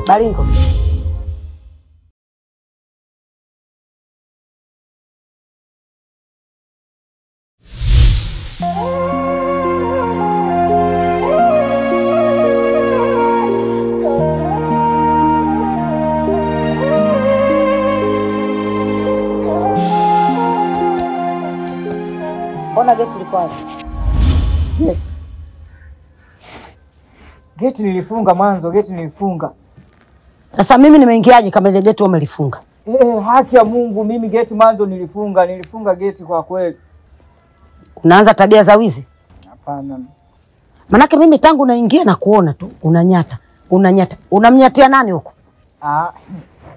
Baringo. Mbona geti liko wazi? Geti. Geti nilifunga mwanzo, geti nilifunga. Sasa mimi nimeingiaje kama ile geti umelifunga? Haki ya Mungu mimi geti mwanzo nilifunga geti kwa kweli. Unaanza tabia za wizi? Hapana. Manake mimi tangu naingia na kuona tu unanyata, unanyata. Unamnyatia nani huko? Ah,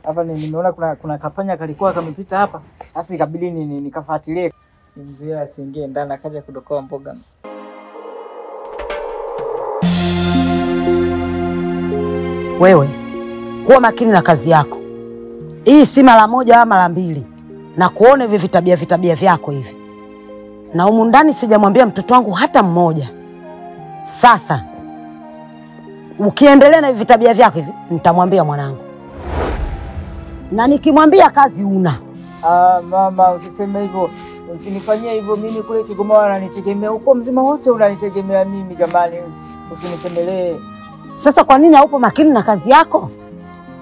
hapa nimeona kuna kapanya kalikuwa kamepita hapa. Sasa ikabidi nikafuatilie. Nimzuia asiingie ndani akaja kudokoa mboga. Wewe kuwa makini na kazi yako. Hii si mara moja ama mara mbili. Na kuona hivi vitabia vyako hivi. Na humu ndani sijamwambia mtoto wangu hata mmoja. Sasa ukiendelea na hivi vitabia vyako hivi nitamwambia mwanangu. Na nikimwambia kazi una. Ah, mama usiseme hivyo. Usinifanyie hivyo, mimi kule Kigoma wananitegemea, huko mzima wote unanitegemea mimi jamani, usinisemelee. Sasa kwa nini haupo makini na kazi yako?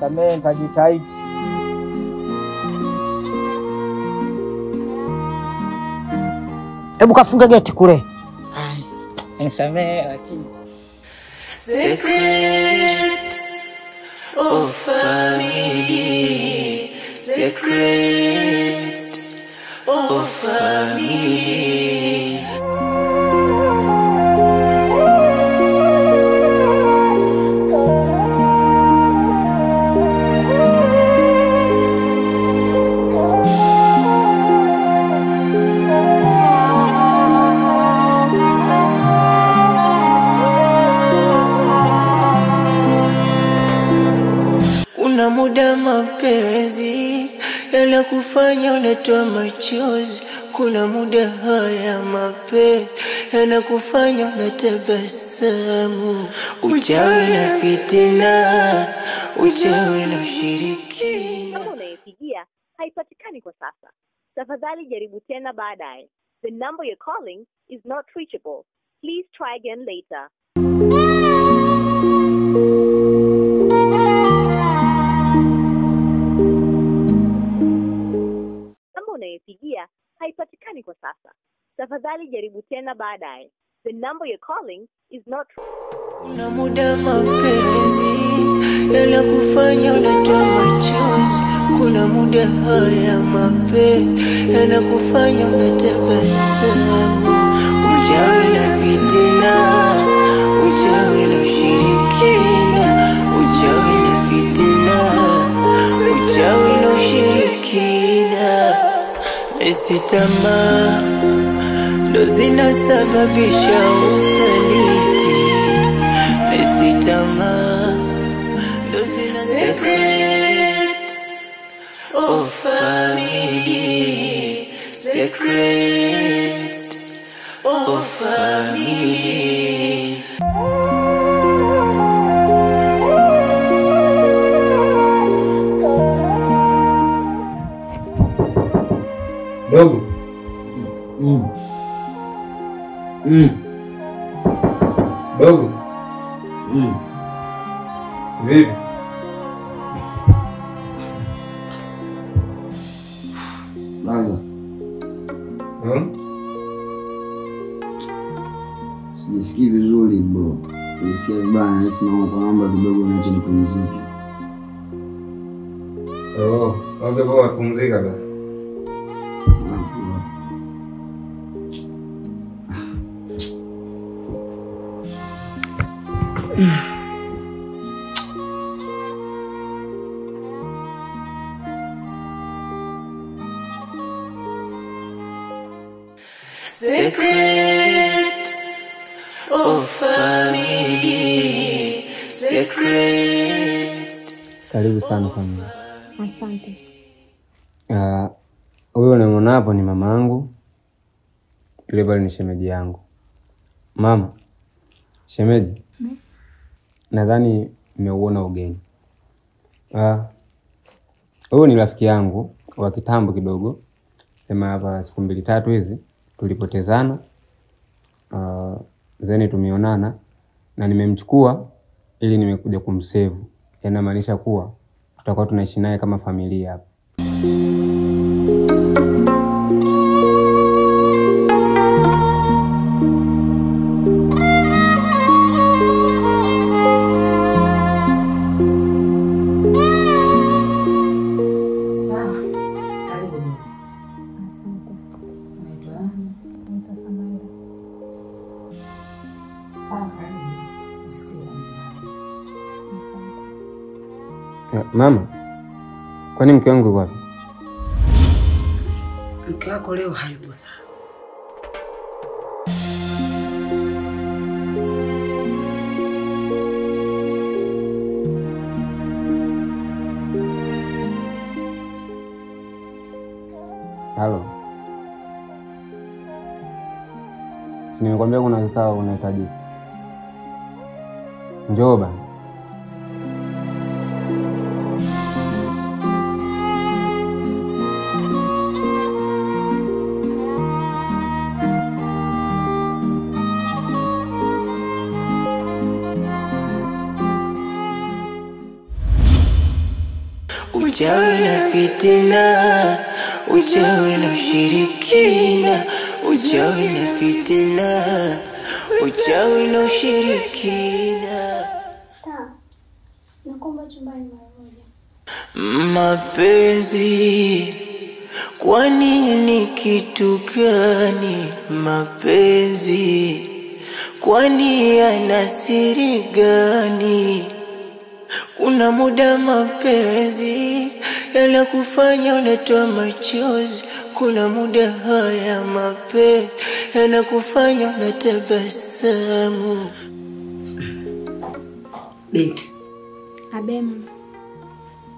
Samehe, nitajitahidi. Hebu kafunge geti kule. Nisamehe lakini. Secrets of family, secrets of family. Kuna muda mapenzi yanakufanya unatoa machozi, kuna muda haya mapenzi yanakufanya unatabasamu. Uchawi na fitina, uchawi na ushirikina. Namba unayopigia haipatikani kwa sasa. Tafadhali jaribu tena baadaye. The number you're calling is not reachable. Please try again later. Unayopigia haipatikani kwa sasa. Tafadhali jaribu tena baadaye. The number you're calling is not. Kuna muda mapenzi yanakufanya unatoa machozi, kuna muda haya mapenzi yanakufanya unatabasamu. Uchawi na fitina, uchawi na ushirikina, uchawi na fitina, uchawi na ushirikina. Esi tamaa ndo zinasababisha usaliti. Esi tamaa ndo Secrets of family, secrets of family. Dogo. Dogo. Vipi? Laza. Sijisikii vizuri bro. Nisikia vibaya, nahisi naomba kidogo niache nipumzike. Oh, okay poa, pumzika basi. Secrets of family, secrets. Karibu sana familia. Asante. Huyo unamwona hapo ni mama yangu. Yule pale ni shemeji yangu. Mama, shemeji. Nadhani mmeuona ugeni. Huyu ni rafiki yangu wa kitambo kidogo. Sema hapa siku mbili tatu hizi tulipotezana. Zeni tumeonana na nimemchukua ili nimekuja kumsave. Yanamaanisha kuwa tutakuwa tunaishi naye kama familia hapa. Sawa. Karibu binti. Asante. Unaitwa nani? Naitwa Samaira. Sawa, karibu. Jisikie nyumbani. Asante. Mama, kwani mke wangu yuko wapi? Mke wako leo hayupo sawa. Halo. Si nimekwambia kuna kikao unahitajika. Njoo bana. Uchawi na fitina, uchawi na ushirikina, uchawi na fitina, uchawi na ushirikina. Star, nakuomba chumbani mara moja. Mapenzi, kwa nini kitu gani? Mapenzi, kwani yana siri gani? Kuna muda mapenzi yanakufanya unatoa machozi, kuna muda haya mapenzi yanakufanya unatabasamu. Binti, Abe mama.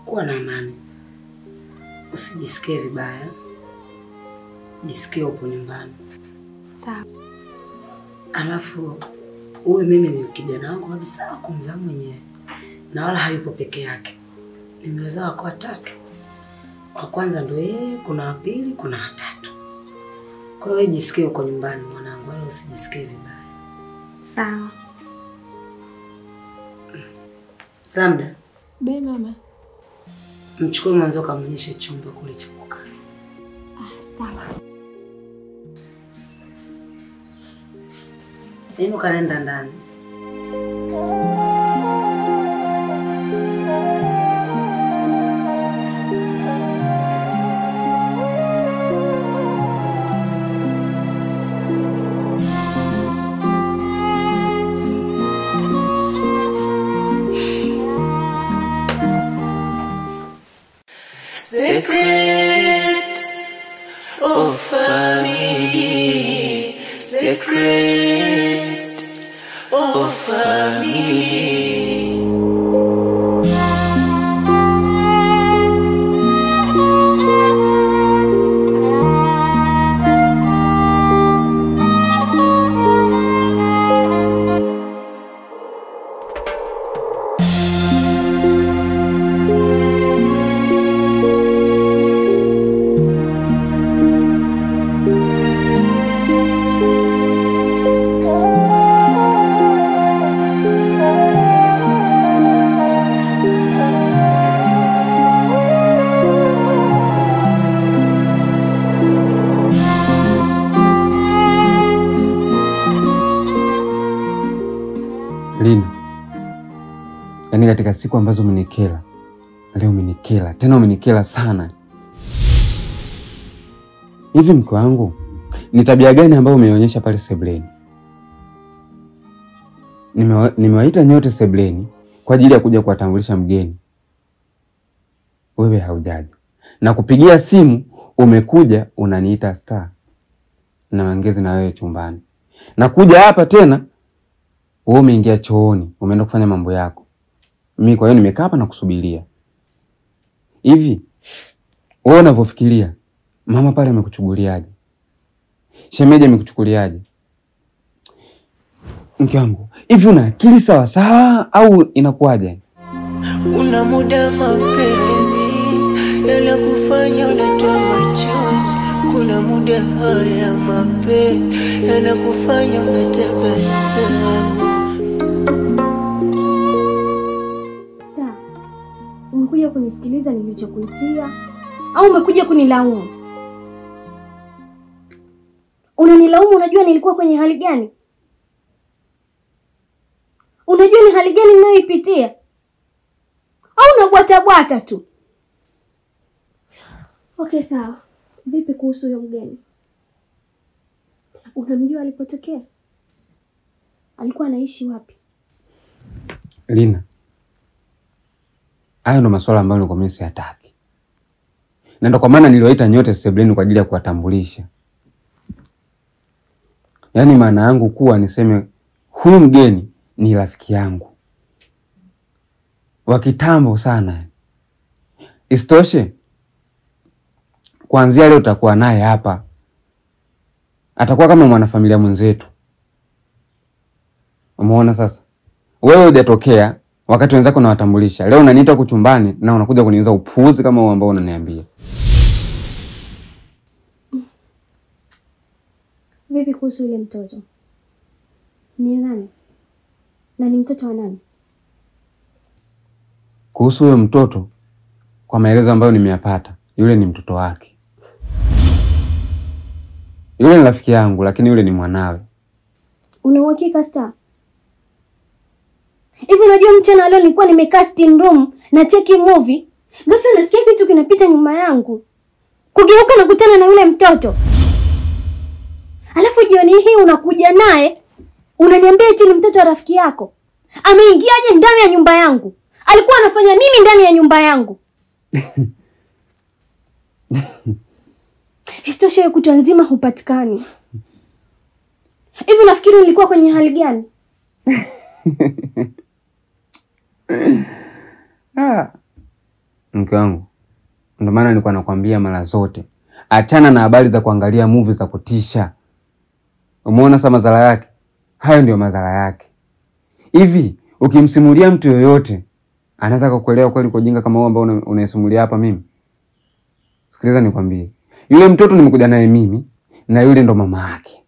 kuwa na amani. Usijisikie vibaya. Jisikie upo nyumbani. Sawa. Alafu huyu mimi ni kijana wangu kabisa kumzaa mwenyewe. Na wala hayupo peke yake. Nimewazaa wako watatu. Wa kwanza ndo yeye, kuna wa pili, kuna wa tatu. Kwa hiyo jisikie uko nyumbani mwanangu, wala usijisikie vibaya. Sawa. Zamda, Be mama. mchukue mwanzo kamuonyeshe chumba kule cha kukaa. Sawa. Inuka nenda ndani. Secrets of family, secrets of family. Lina, yaani katika siku ambazo umenikela, leo umenikela, tena umenikela sana. Hivi mke wangu, ni tabia gani ambayo umeonyesha pale sebuleni? Nimewaita nyote sebuleni kwa ajili ya kuja kuwatambulisha mgeni. Wewe haujaja. Na kupigia simu umekuja unaniita Star. Na wangezi na wewe chumbani. Na kuja hapa tena wewe umeingia chooni, umeenda kufanya mambo yako. Mimi kwa hiyo nimekaa hapa na kusubiria. Hivi wewe unavyofikiria, mama pale amekuchukuliaje? Shemeji amekuchukuliaje? Mke wangu, hivi una akili sawa sawa au inakuwaje? Kuna muda mapenzi yanakufanya unatoa machozi, kuna muda haya mapenzi yanakufanya unatabasamu. Star, umekuja kunisikiliza nilichokuitia au umekuja kunilaumu? Unanilaumu, unajua nilikuwa kwenye hali gani? Unajua ni hali gani ninayoipitia? Au unabwata bwata tu? Okay, sawa. Vipi kuhusu huyo mgeni? Unamjua alipotokea? Alikuwa anaishi wapi? Lina, hayo ndo maswala ambayo nilikuwa mimi siyataki. Na ndo kwa maana niliwaita nyote sebuleni kwa ajili ya kuwatambulisha. Yaani maana yangu kuwa niseme huyu mgeni ni rafiki yangu wa kitambo sana. Isitoshe, kuanzia leo utakuwa naye hapa. Atakuwa kama mwanafamilia mwenzetu. Umeona sasa? Wewe hujatokea wakati wenzako nawatambulisha. Leo unaniita kuchumbani na unakuja kuniuliza upuuzi kama huo ambao unaniambia. Vipi kuhusu yule mtoto? Ni nani? Na ni mtoto wa nani? Kuhusu huyo mtoto, kwa maelezo ambayo nimeyapata, yule ni mtoto wake. Yule ni rafiki yangu, lakini yule ni mwanawe. Una uhakika Star? Hivi unajua mchana leo nilikuwa nimekaa sitting room na cheki movie, ghafla nasikia kitu kinapita nyuma yangu. Kugeuka na kutana na yule mtoto. Alafu jioni hii unakuja naye, unaniambia eti ni mtoto wa rafiki yako. Ameingiaje ndani ya nyumba yangu? Alikuwa anafanya nini ndani ya nyumba yangu? Isitoshe kutwa nzima hupatikani. Hivi nafikiri nilikuwa kwenye hali gani? Mke wangu, ndio maana nilikuwa nakwambia mara zote, achana na habari za kuangalia movie za kutisha. Umeona sasa madhara yake? Hayo ndio madhara yake. Hivi ukimsimulia mtu yoyote anaweza kukuelewa kweli kwa jinga kama huo ambao unaisimulia hapa mimi? Sikiliza nikwambie. Yule mtoto nimekuja naye mimi na yule ndo mama yake.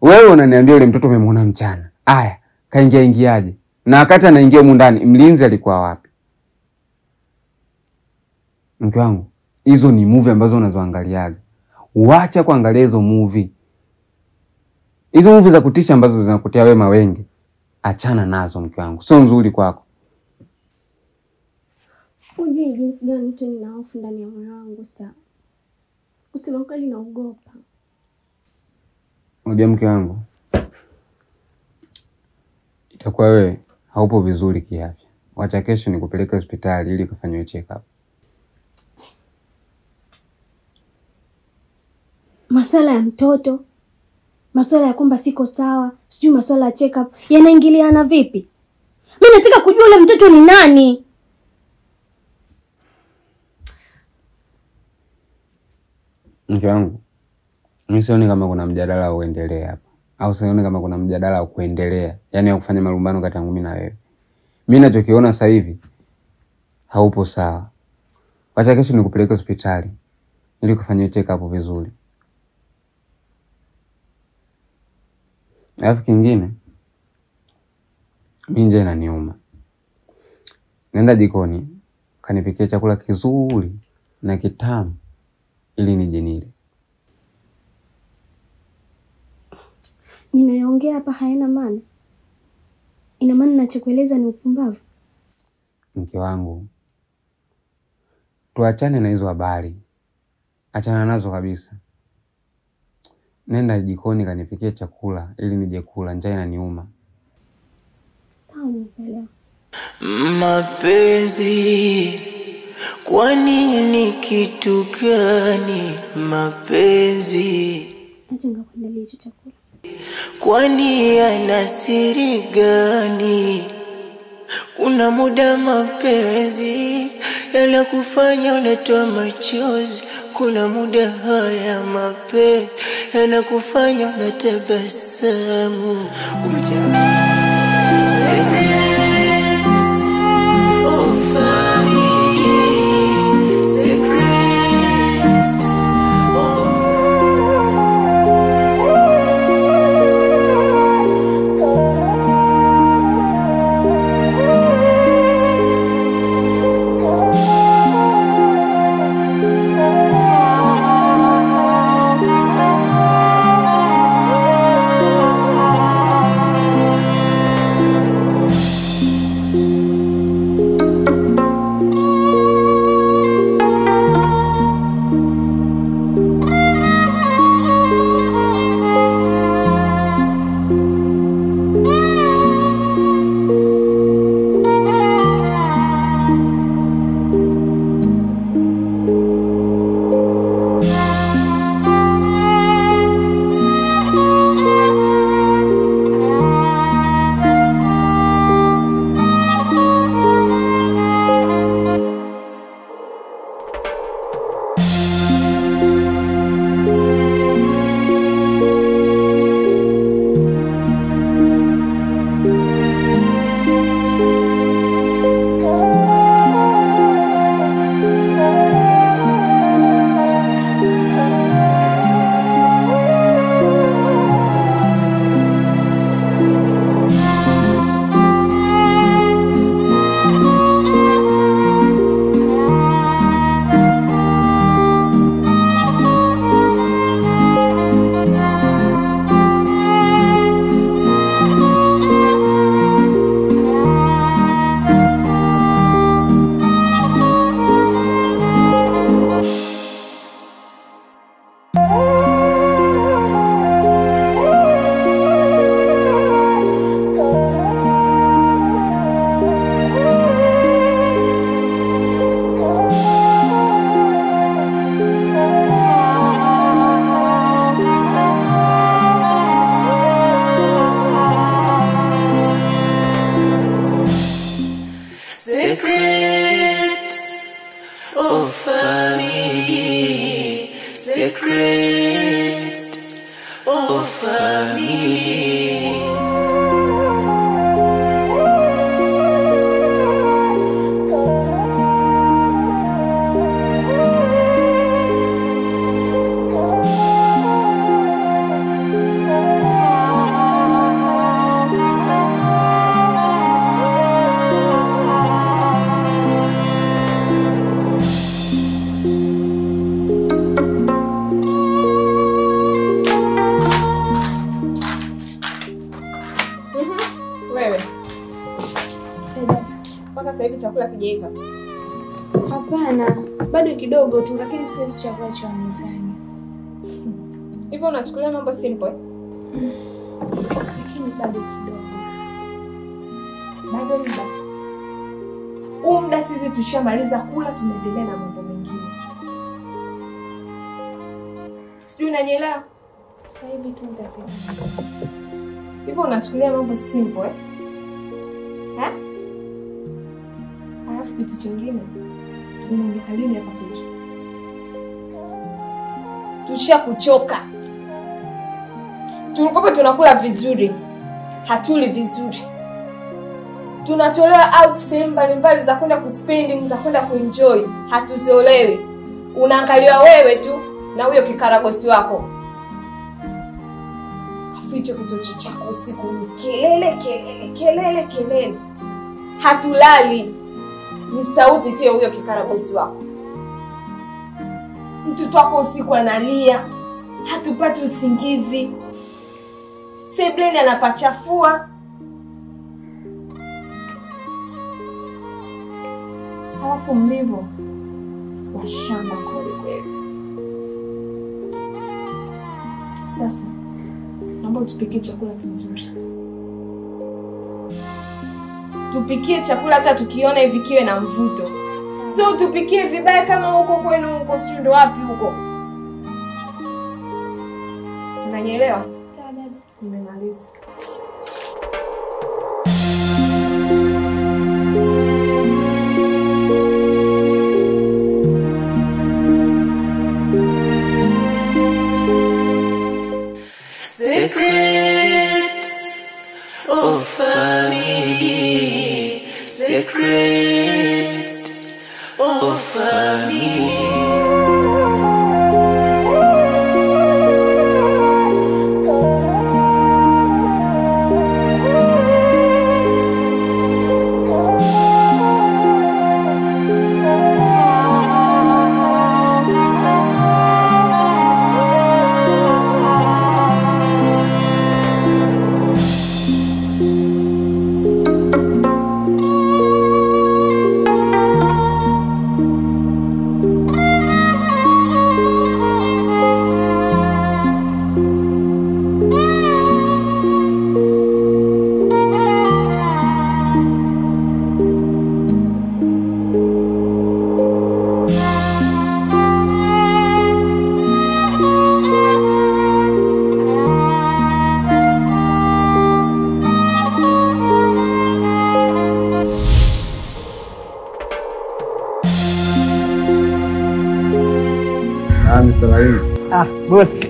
Wewe unaniambia yule mtoto umemwona mchana. Aya, kaingia ingiaje? Na wakati anaingia humu ndani, mlinzi alikuwa wapi? Mke wangu, hizo ni movie ambazo unazoangaliaga. Wacha kuangalia hizo movie. Hizo movie za kutisha ambazo zinakutia wewe mawenge, achana nazo mke wangu. Sio nzuri kwako. Unajua jinsi gani tu nina hofu ndani ya moyo wangu Star. Kusema kweli naogopa. Unajua mke wangu, itakuwa wewe haupo vizuri kiafya. Wacha kesho nikupeleke hospitali ili ukafanywe check up. Masuala ya mtoto, masuala ya kwamba siko sawa, sijui masuala ya check up yanaingiliana vipi? Mimi nataka kujua yule mtoto ni nani. Mke wangu, mimi sioni kama kuna mjadala uendelee hapa. Au sioni kama kuna mjadala wa kuendelea, yaani wa kufanya malumbano kati yangu mimi na wewe. Mimi ninachokiona sasa hivi haupo sawa. Wacha kesho nikupeleke hospitali ili kufanyia check up vizuri. Alafu kingine, mimi njaa inaniuma. Nenda jikoni kanipikie chakula kizuri na kitamu ili nije nile. Ninayoongea hapa haina maana. Ina maana ninachokueleza ni upumbavu? Mke wangu, tuachane na hizo habari. Achana nazo kabisa. Nenda jikoni kanipikie chakula ili nije kula, njaa inaniuma. Sawa, nimekuelewa. Mapenzi, kwa nini kitu gani mapenzi? Acha nikakuandalie hicho chakula. Kwani yana siri gani? Kuna muda mapenzi yanakufanya unatoa machozi, kuna muda haya mapenzi yanakufanya unatabasamu. Secrets of Secrets of family. Secrets of family. Chakula kijaiva? Hapana, bado kidogo tu, lakini siwezi chakula cha mezani. Hivyo unachukulia mambo simple? Lakini bado kidogo. Bado muda. Huu muda sisi tushamaliza kula, tunaendelea na mambo mengine. Sijui unanielewa? Sasa hivi tu nitapita. Hivyo unachukulia mambo simple eh? Ha? Alafu kitu chingine, unaondoka lini hapa kwetu? Tushakuchoka. Tulikuwa tunakula vizuri, hatuli vizuri. Tunatolewa out sehemu mbalimbali za kwenda kuspending, za kwenda kuenjoy, hatutolewi. Unaangaliwa wewe tu na huyo kikaragosi wako. Afu hicho kitoto chako usiku ni kelele kelele kelele kelele. Hatulali. Ni sauti tu ya huyo kikaragosi wako. Mtoto wako usiku analia, hatupati usingizi. Sebleni anapachafua. Halafu mlivo washamba kweli kweli. Sasa naomba utupikie chakula kizuri. Tupikie chakula hata tukiona hivi kiwe na mvuto. So tupikie vibaya kama huko kwenu huko, sio ndo wapi huko. Unanielewa? Nimemaliza. Secrets of family. Secrets of family. Ah, boss.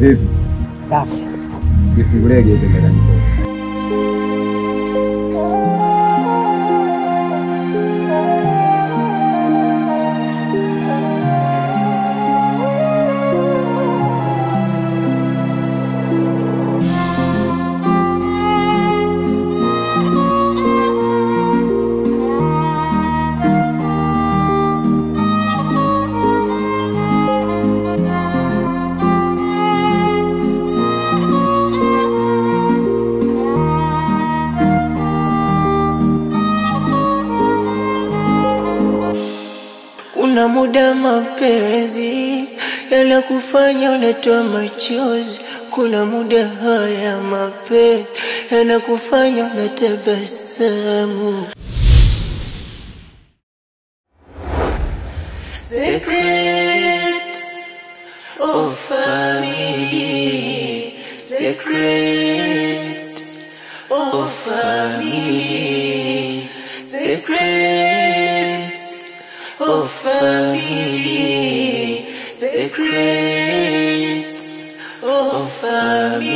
Vipi? Safi. Nifungulie gate ndani. Kuna muda mapenzi yanakufanya unatoa machozi. Kuna muda haya mapenzi yanakufanya unatabasamu. Secrets of family. Secrets of family. Secrets. Secrets of family. Secrets of family.